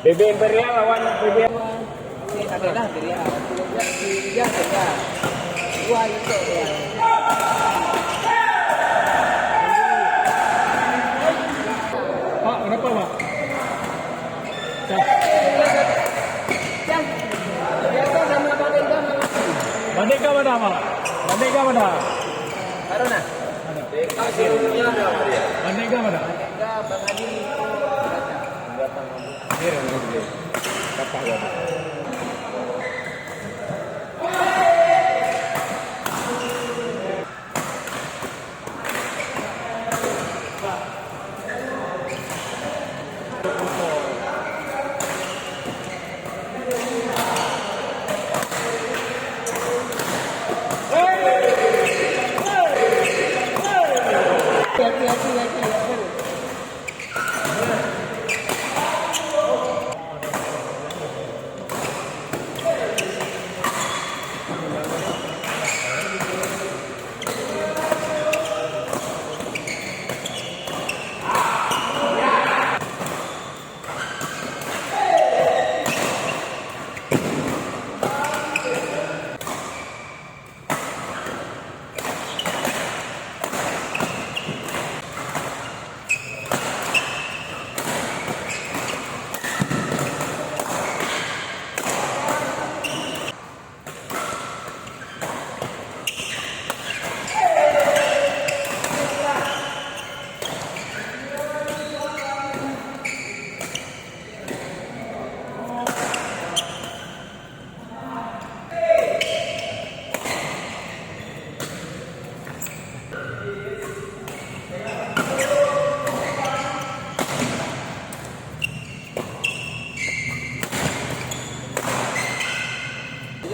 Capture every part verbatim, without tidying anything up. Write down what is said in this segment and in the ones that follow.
P B Imperial lawan P B. Ini ada dah Imperial. Tiga saja. Dua itu. Pak, kenapa, Pak? Cah. Cah. Biasa sama Pak Dendam. Bandingkan mana, Pak? Bandingkan mana? Baru nah. Bandingkan mana? Bandingkan Bang Adi.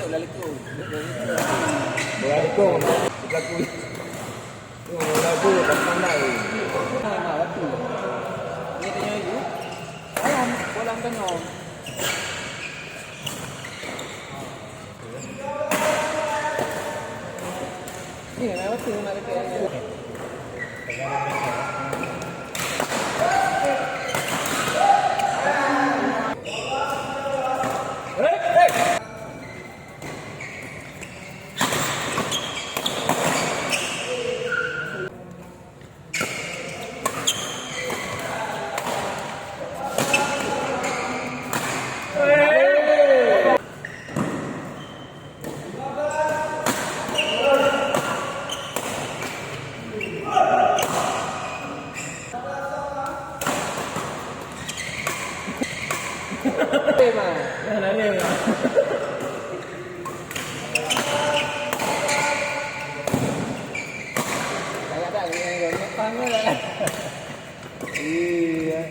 Bola likung. Bola likung. Bola likung. Oh, bola likung, tak pandai. Nah, nah, waktu. Dia tanya you. Alam, bola tengok. Tema. Dah lari, Mak. Iya.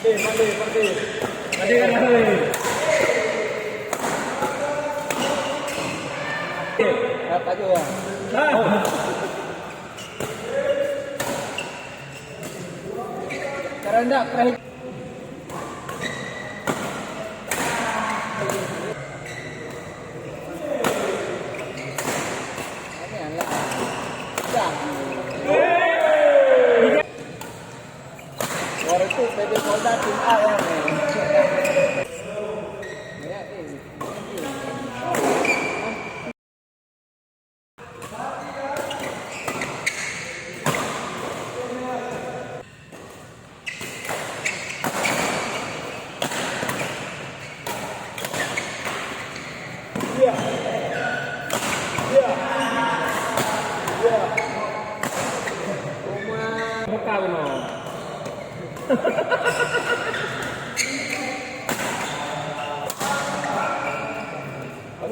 Pade, pade, pade. Pade kan pade. Apa tu? Karena pernah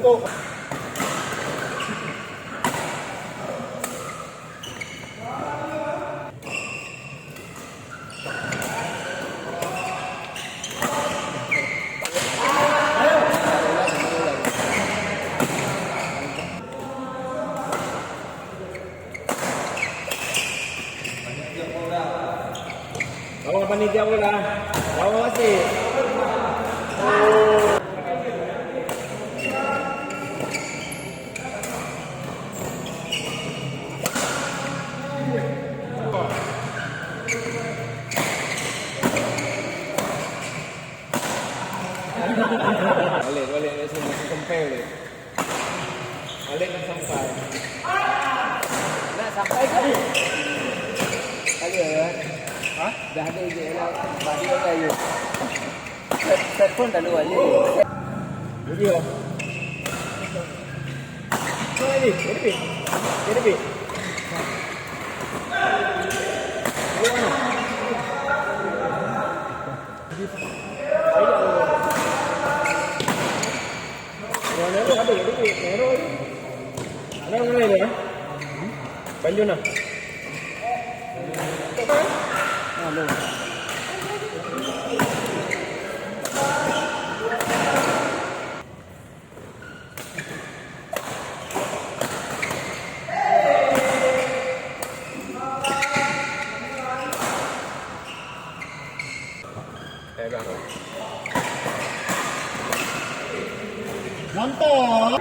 Lawan panitia bola. Lawan wasit. Balik, balik, balik sini, masih sampai balik. Balik nak sampai. Nak sampai ke? Tadi ya, kan? Hah? Dah ada je lah. Tadi ada je. Telepon dah luar je. Jadi ya. Kau ni, jadi. Jadi. Banjul nah. Mantap.